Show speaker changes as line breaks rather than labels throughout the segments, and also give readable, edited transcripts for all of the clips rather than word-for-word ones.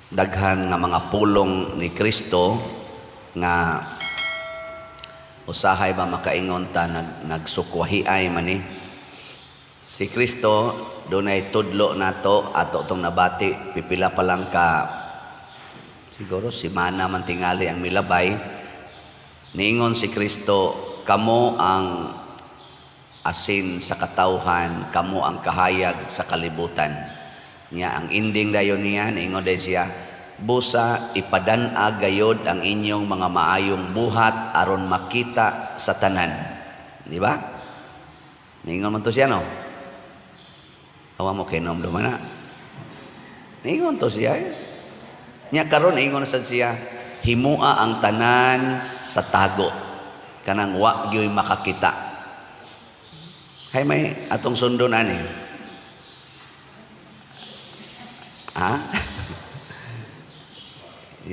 Daghan nga mga pulong ni Kristo nga usahay ba makaingon ta nagsukwahiay man ni. Si Kristo dunay tudlo nato ato tong nabati pipila pa lang ka siguro semana man tingali ang milabay. Niingon si Kristo, "Kamo ang asin sa katawhan, kamo ang kahayag sa kalibutan." Nya ang ending dayon niya, niingon din siya, "Busa ipadan-a gayod ang inyong mga maayong buhat aron makita sa tanan." Di ba? Niingon man to siya, no? Awa mo kay nom na. Niingon to siya, eh. Nya karon ingon sad siya, "Himua ang tanan sa tago, kanang wa gyoy makakita." Hay may atong sundon ani. Ha?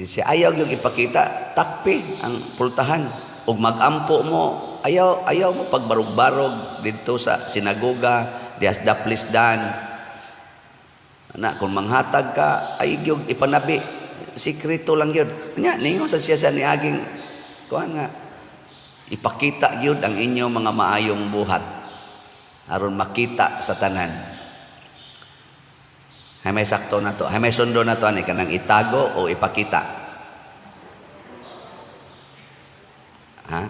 Siya ayaw yung ipakita, takpi ang pultahan. Ug magampo mo, ayaw ayaw mo pagbarog-barog didto sa sinagoga, dias daplisdan. Na kung manghatag ka, ay gyud ipanabi. Sikreto lang yun. Nya, ningon sa siya sa niaging kuan nga ipakita gyud ang inyong mga maayong buhat aron makita sa tanan. Hay may sakto na to. Hay may sundo na to ani, kanang itago o ipakita? Ha?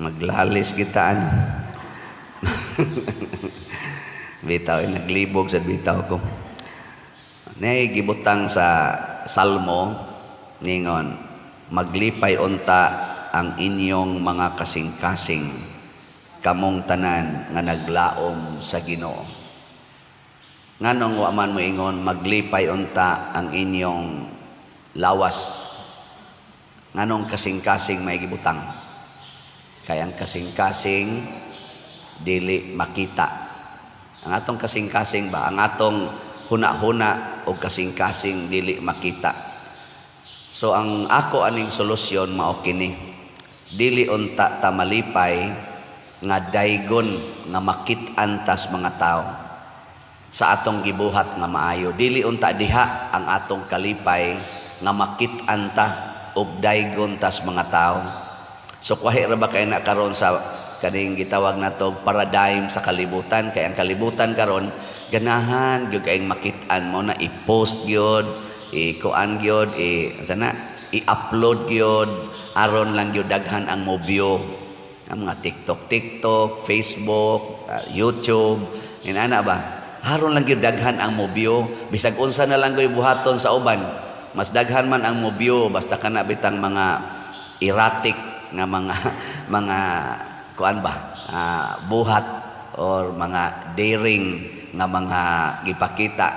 Maglalis kita ano. Bitaw, eh, naglibog sa bitaw ko. Nay gibutang sa Salmo, ningon, "Maglipay unta ang inyong mga kasing-kasing, kamong tanan nga naglaom sa Ginoo." Nganong wa man moingon, "Maglipay unta ang inyong lawas"? Nganong kasing-kasing may gibutang? Kay ang kasing-kasing dili makita. Ang atong kasing-kasing ba, ang atong huna-huna o kasing-kasing dili makita. So ang ako aning solusyon mao kini. Dili unta ta malipay nga daygon nga makit-an tas mga tao sa atong gibuhat nga maayo. Dili unta diha ang atong kalipay nga makit-an ta og daygon tas mga tao. So kwahi ra ba kay na karon sa kaning gitawag nato paradigm sa kalibutan, kay ang kalibutan karon ganahan gyud kayong makit-an mo na i-post gyud, i-kuan gyud, i sana i-upload gyud aron lang gyud daghan ang mo view. Ang mga TikTok, TikTok, Facebook, YouTube, inana ba? Aron lang gyud daghan ang mo view, bisag unsa na lang gyud buhaton sa uban. Mas daghan man ang mo view basta kana bitang mga erratic nga mga mga kuan ba, buhat or mga daring nga mga gipakita.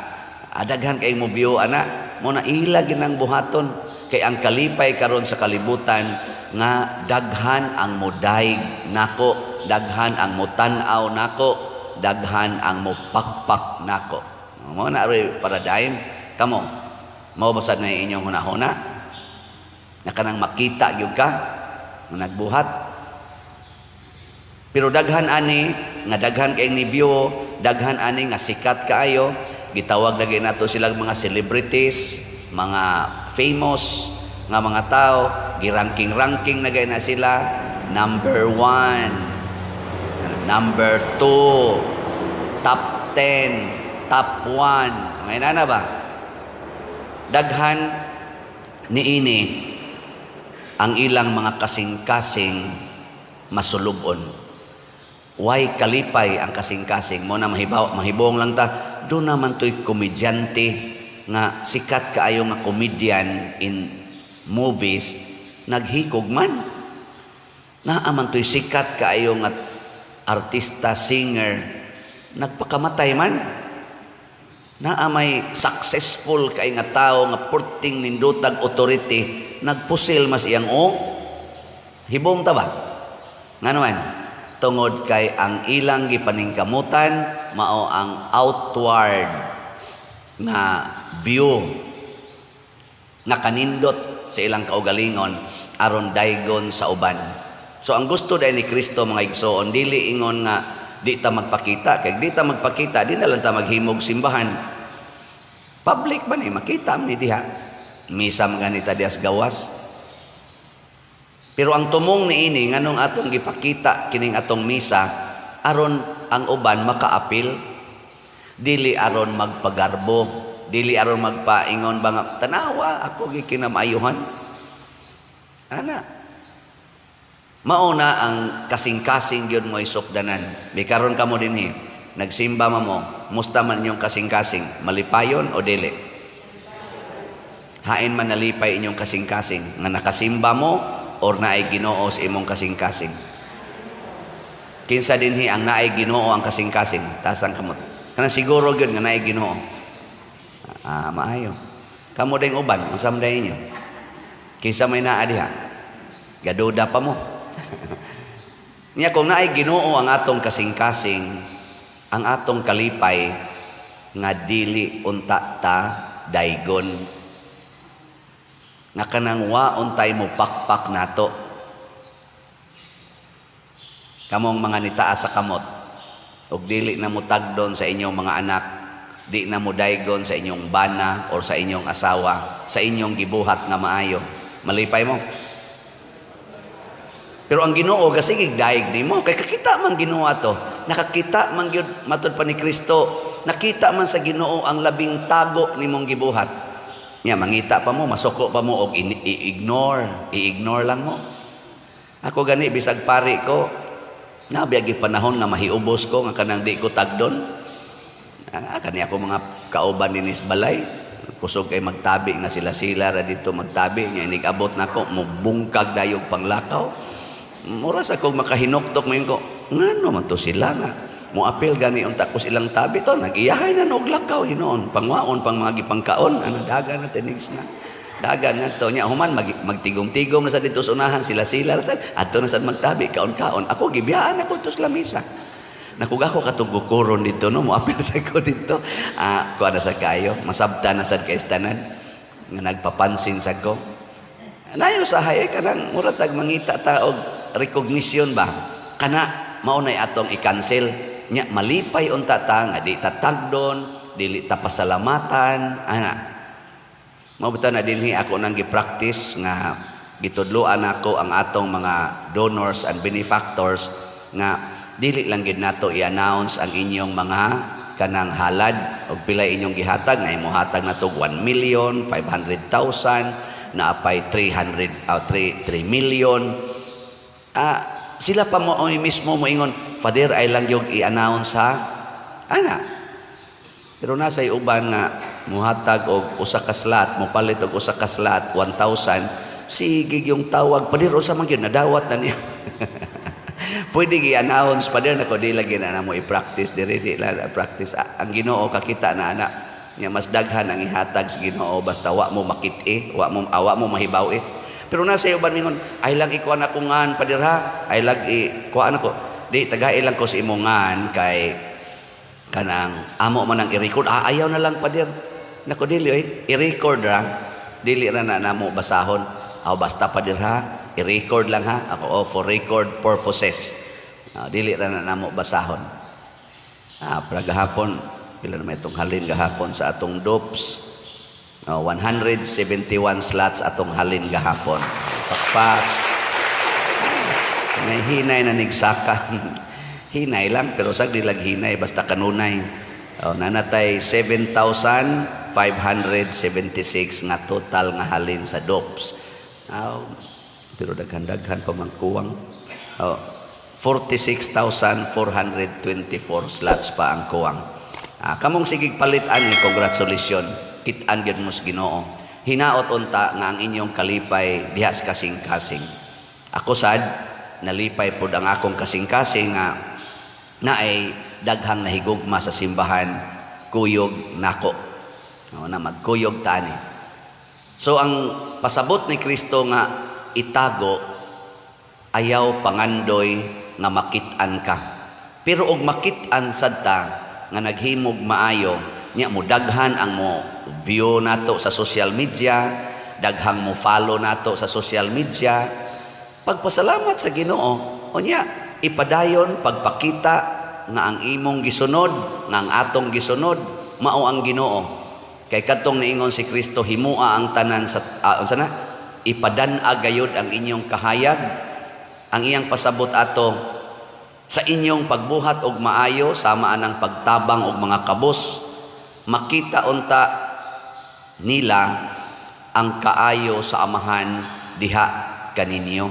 Adaghan kay mo view ana, mo na ila ginang buhaton kay ang kalipay karon sa kalibutan nga daghan ang modaig nako, daghan ang motan-aw nako, daghan ang mopakpak nako. Mo na aroy paradigm kamo. Mao ba sad na inyong hunahuna? Nga kanang makita gyud ka nga nagbuhat. Pero daghan ani nga daghan kay ni view, daghan ani nga sikat kaayo, gitawag lagi nato silang mga celebrities, mga famous nga mga tao, giranking-ranking na gay na sila, number 1, number 2, top 10, top 1. Ngayon na ba? Daghan niini ang ilang mga kasing-kasing masulubon. Why kalipay ang kasing-kasing mo na mahibaw, mahibong lang ta do naman to'y komedyante nga sikat kaayo nga comedian in movies, naghikog man. Naa man to'y sikat kaayo nga artista, singer, nagpakamatay man. Naa may successful kay nga tao nga porting nindutag authority, nagpusil mas iyang o hibong ta ba? Ngano man? Tungod kay ang ilang gipaningkamutan mao ang outward nga view nga kanindot sa ilang kaugalingon aron daygon sa uban. So ang gusto dahil ni Kristo, mga igsoon, dili ingon nga di ta magpakita, kay di ta magpakita, di na lang ta maghimog simbahan. Public ba ni makita man ni diha. Misa man ganita diha sa gawas. Pero ang tumong niini, nganong atong gipakita kining atong misa, aron ang uban makaapil, dili aron magpagarbo, dili aron magpaingon ba nga tanawa ako gikinamaayuhan. Ana. Mao na ang kasing-kasing gyud mo isukdanan. Bikaron kamo dinhi, nagsimba man mo, musta man inyong kasing-kasing, malipayon o dili? Hain man nalipay inyong kasing-kasing nga nakasimba mo or naay Ginoo sa imong kasing-kasing? Kinsa dinhi ang naay Ginoo ang kasing-kasing? Taas ang kamot. Kanang siguro gyud nga naay Ginoo. Ah, maayo. Kamo ding uban, unsa man inyo? Kinsa may naa diha? Gaduda pa mo. Nya kung naay Ginoo ang atong kasing-kasing, ang atong kalipay nga dili unta ta daygon, nga kanang wa untay mo pakpak nato. Kamong mga nitaas sa kamot og dili na mo tagdon sa inyong mga anak, di na mo daygon sa inyong bana or sa inyong asawa, sa inyong gibuhat nga maayo, malipay mo. Pero ang Ginoo gasigig daig nimo kay kakita man Ginoo ato. Nakakita man gyud, matud pa ni Kristo, nakita man sa Ginoo ang labing tago nimong gibuhat. Nya mangita pa mo, masuko pa mo og i-ignore, i-ignore lang mo. Ako gani, bisag pari ko, nabiyagi panahon nga mahiubos ko nga kanang di ko tagdon. Ah, kani ako mga kauban dinhi sa balay, kusog kay magtabi nga sila-sila ra dito magtabi nya inig-abot nako mubungkag dayog panglakaw. Mura sa kog makahinuktok ngayon ko, ngano man to sila nga moapil gani unta ko silang tabi to, nag-iyahay na og lakaw hinuon, pangwaon pang mga gipangkaon, ano, dagan na tinigs na. Dagan nga to nya human magtigom-tigom na sa dito sa unahan sila-sila sa adto na sad magtabi kaon-kaon. Ako gibiyaan ako to sa lamisa. Nakug ako katong kukuron dito no, moapil sa ko dito. Ah, kuha na sa kayo, masabta na sad kay tanan nga nagpapansin sa ko. Nayo sa hay kanang mura tag mangita ta og recognition ba. Kana mao nay atong i-cancel. Nya malipay unta ta nga di ta tagdon, dili ta pasalamatan, ana. Mao bitaw na dinhi ako nang gi-practice nga gitudloan nako ang atong mga donors and benefactors nga dili lang gid nato i-announce ang inyong mga kanang halad og pilay inyong gihatag. Nga imo hatag nato 1,500,000, naapay 300, 3, 3 million. Ah, sila pa mo oy mismo moingon, "Father, ay lang yung i-announce ha," ana. Pero nasa uban nga muhatag og usa ka slot, mopalit og usa ka slot 1,000, sige yung tawag, "Pader, usa man gyud nadawat na niya? Pwede gi-announce, Pader?" Nako, di lagi na namo i-practice diri, di la practice. Ah, ang Ginoo kakita na ana. Nya mas daghan ang ihatag sa Ginoo basta wa mo makit-i, wa mo awa mo mahibaw eh. Pero nasa uban mingon, "Ay lang ikuan ako ngan, Pader, ha, ay lang ikuan ako." "Di tagai lang ko sa imong ngan kay kanang amo man ang i-record." "Ah, ayaw na lang, Pader." "Nako, dili oy, i-record ra, dili ra na namo basahon." "Aw, basta, Pader, ha, i-record lang ha." Ako, "Oh, for record purposes. Ah, dili ra na namo basahon." Ah, para gahapon, pila na may itong halin gahapon sa atong DOPS? Oh, 171 slots atong halin gahapon. Pakpak. May hinay na nigsaka. Hinay lang, pero sag di lag hinay, basta kanunay. Oh, nanatay 7,576 nga total nga halin sa DOPS. Oh, pero daghan-daghan pa man kuwang. Oh, 46,424 slots pa ang kuwang. Ah, kamong sigig palit ani, congratulations. Kit-an gyud mo sa Ginoo. Hinaot unta nga ang inyong kalipay diha sa kasing-kasing. Ako sad nalipay pod ang akong kasing-kasing nga naay daghang nahigugma sa simbahan kuyog nako. No, na magkuyog tani. So ang pasabot ni Kristo nga itago, ayaw pangandoy nga makit-an ka. Pero og makit-an sad ta nga naghimog maayo, nya mo daghan ang mo view nato sa social media, daghang mo follow nato sa social media, pagpasalamat sa Ginoo, unya ipadayon pagpakita nga ang imong gisunod, nga ang atong gisunod mao ang Ginoo. Kay kadtong niingon si Kristo, himua ang tanan sa unsa na, ipadan-a gayud ang inyong kahayag. Ang iyang pasabot ato, sa inyong pagbuhat og maayo sama anang pagtabang og mga kabos, makita unta nila ang kaayo sa Amahan diha kaninyo,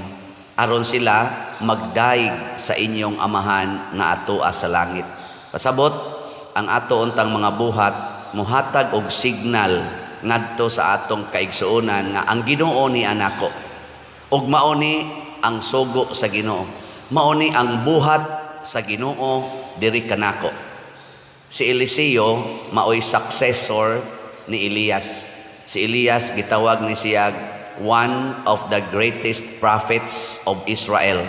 aron sila magdaig sa inyong Amahan nga atoa sa langit. Pasabot, ang ato untang mga buhat muhatag og signal ngadto sa atong kaigsuonan nga ang Ginoo ni anako, ug mao ni ang sugo sa Ginoo, mao ni ang buhat sa Ginoo diri kanako. Si Eliseo maoy successor ni Elias. Si Elias, gitawag ni siya one of the greatest prophets of Israel.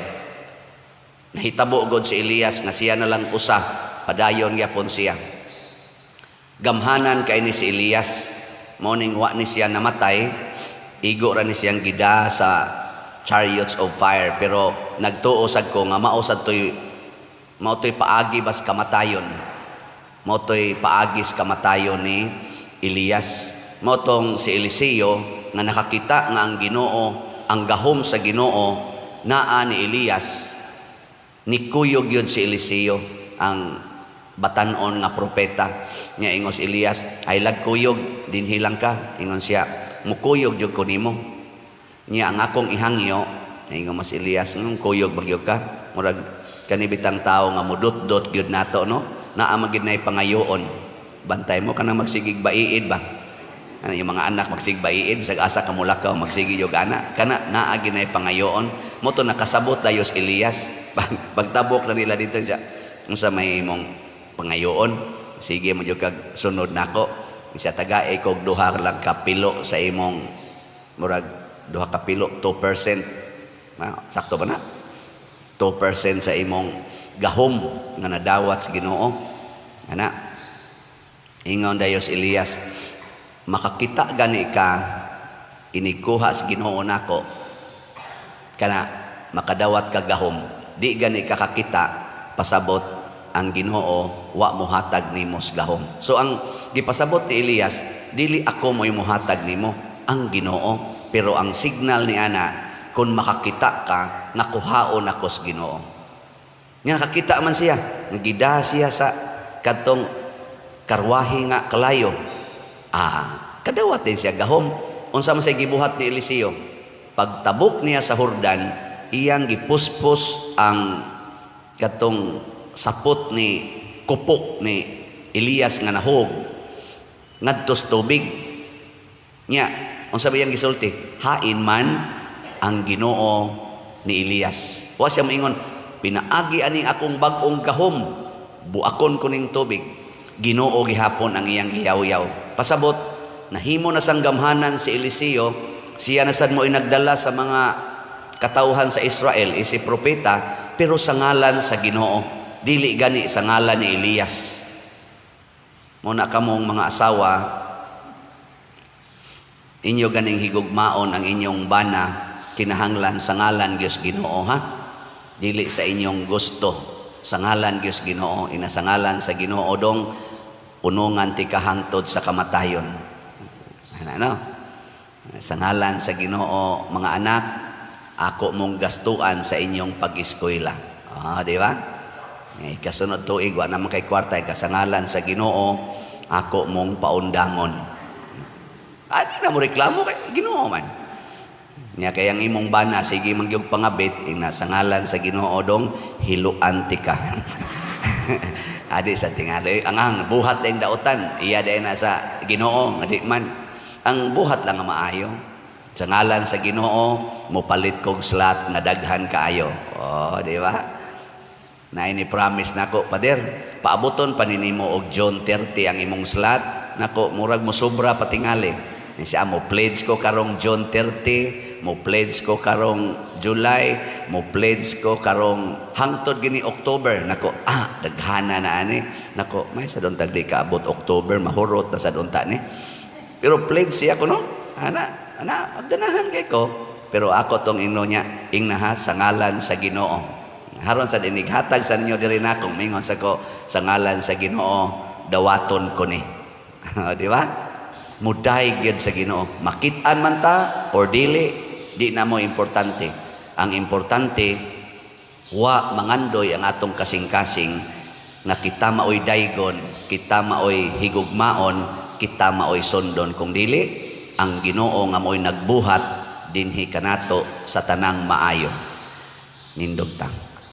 Nahitabo god si Elias nga siya na lang usa, padayon gyapon siya. Gamhanan kay ni si Elias, mao ning wa ni siya namatay, igo ra ni siyang gida sa chariots of fire, pero nagtuo sad ko nga mao toy paagi bas kamatayon. Mao toy paagi sa kamatayon ni Elias. Mao tong si Eliseo nga nakakita nga ang Ginoo, ang gahom sa Ginoo naa ni Elias, nikuyog yun si Eliseo, ang batanon nga propeta. Nya ingon si Elias, "Ay lagkuyog, dinhi lang ka." Ingon siya, "Mukuyog jud ko nimo. Nya ang akong ihangyo," ingon mas Elias, "ngong kuyog bagyo ka." Murag kani bitang tao nga mudot-dot gyud nato, no? Naa man gyud nay pangayoon. Bantay mo kanang magsigig baiid ba? Ano, yung mga anak magsigig baiid, bisag asa ka mulakaw, magsige yung ana. Kana naa gyud nay pangayoon. Mo to nakasabot dayo si Elias. Pagtabok na nila dito siya, "Unsa may imong pangayoon? Sige mo jud kag sunod nako." Siya, "Tagae kog duha lang ka pilo sa imong," murag duha ka pilo, 2%. Na, sakto ba na? 2% sa imong gahom nga nadawat sa Ginoo. Ana. Ingon dayo si Elias, "Makakita gani ka inigkuha sa Ginoo nako kana makadawat ka gahom. Di gani ka kakita, pasabot ang Ginoo wa mohatag nimo sa gahom." So ang gipasabot ni Elias, dili ako mo'y mohatag nimo, ang Ginoo. Pero ang signal ni ana, kung makakita ka nga kuhaon ako sa Ginoo. Nga nakakita man siya, nagida siya sa kadtong karwahe nga kalayo. Ah, kadawat din siya gahom. Unsa man say gibuhat ni Eliseo? Pagtabok niya sa Hordan, iyang gipuspos ang katong sapot ni kupo ni Elias nga nahog ngadto sa tubig. Nya, unsa ba iyang gisulti? "Hain man ang Ginoo ni Elias." Wa siya moingon, "Pinaagi ani akong bag-ong gahom, buakon ko ning tubig." Ginoo gihapon ang iyang giyaw-yaw. Pasabot, nahimo na sang gamhanan si Eliseo, siya na sad mo inagdala sa mga katawhan sa Israel isi propeta, pero sa ngalan sa Ginoo, dili gani sa ngalan ni Elias. Muna kamong mga asawa, inyo ganing higugmaon ang inyong bana, kinahanglan sa ngalan Dios Ginoo, ha. Dili sa inyong gusto, sa ngalan Dios Ginoo. Ina sa ngalan sa Ginoo dong, punungan ti kahangtod sa kamatayon. Ano, no? Sa ngalan sa Ginoo, mga anak, ako mong gastuan sa inyong pag-eskwela. Ah, di ba? Eh, kasunod tuig, wa naman kay kwarta, kasangalan sa Ginoo, ako mong paundangon. Ah, di na mo reklamo kay Ginoo man. Nya kay ang imong bana sige mangyug pangabit, ina sa ngalan sa Ginoo dong, hiluan ti ka. Adi sa tingali ang buhat dayong dautan, iya day na sa Ginoo nga di man. Ang buhat lang nga maayo. Sa ngalan sa Ginoo, mopalit kog slot nga daghan kaayo. Oh, di ba? Na ini promise nako, "Pader, paabuton pa ninimo og June 30 ang imong slot." Nako, murag mo sobra patingali. Ni siya, mo pledge ko karong June 30, mo pledge ko karong July, mo pledge ko karong hangtod gini October. Nako, ah, daghana na ani. Nako, may sa doon tagdi kaabot October, mahurot na sa doon ta ni. Pero pledge siya ko, no? Ana, ana, ganahan kay ko. Pero ako tong ingno niya, ingnaha sa ngalan sa Ginoo. Haron sa dinig hatag sa ninyo diri na kung mingon sa ko sa ngalan sa Ginoo, dawaton ko ni. Di ba? Mudayeg gyud sa Ginoo. Makit-an man ta or dili, di na mo importante. Ang importante, wa mangandoy ang atong kasing-kasing nga kita maoy daygon, kita maoy higugmaon, kita maoy sundon. Kung dili, ang Ginoo nga maoy nagbuhat dinhi kanato sa tanang maayo. Nindog ta.